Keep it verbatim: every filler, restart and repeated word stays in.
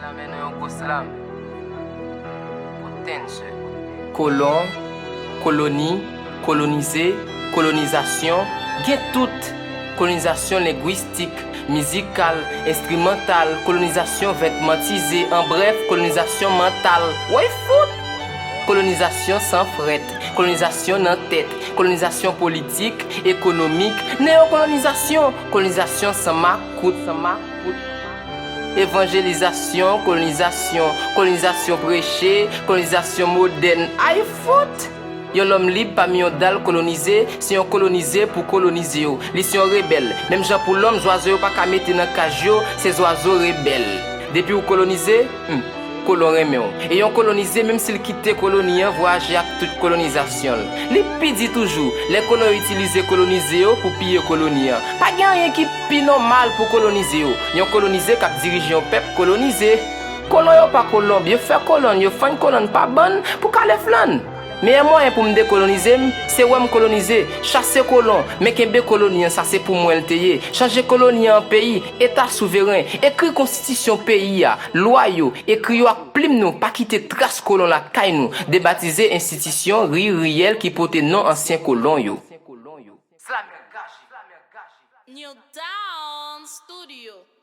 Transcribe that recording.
Amèn yon gwo slam. Pou tènse. Kolon, koloni, kolonize, kolonizasyon, gen tout. Kolonizasyon lengwistik, mizikal, enstrimantal, kolonizasyon vètmantize, an brèf, kolonizasyon mantal. Woy fout! Kolonizasyon san frèt, kolonizasyon nan tèt, kolonizasyon politik, ekonomik, neyokolonizasyon, kolonizasyon san makout, san makout. Evanjelizasyon, kolonizasyon, kolonizasyon preche, kolonizasyon modèn. Ay fout! Yon lòm lib pami yon dal kolonize, se yon kolonize pou kolonize yo. Li se yon rebèl. Menm jan pou lòm, zwazo yo pa ka mete nan kaj yo, se zwazo rebèl. Depi w kolonize, hmm, kolon renmen w. E yon kolonize, menm si l kite koloni an, vwayaje ak tout kolonizasyon l. Li pi di toujou, lè kolon yo itilize kolonize yo pou piye koloni an. Pa gen anyen ki pi nòmal pou kolonize yo. Yon kolonize k ap dirije yon pèp kolonize. Kolon yo pa kolonb, yo fè kolonn, yo fann kolonn pa bann pou kale flàn. Meyè mwayen pou m dekolonize m, se wè m kolonize, chase kolon, men kenbe koloni an, sa se pou mwen l te ye. Chanje koloni an an peyi, eta souveren, ekri konstitisyon peyi a, lwa yo, ekri yo ak plim nou, pa kite tras kolon lakay nou, debatize enstitisyon ri riyèl ki pote non ansyen kolon yo. New Dawn Studio.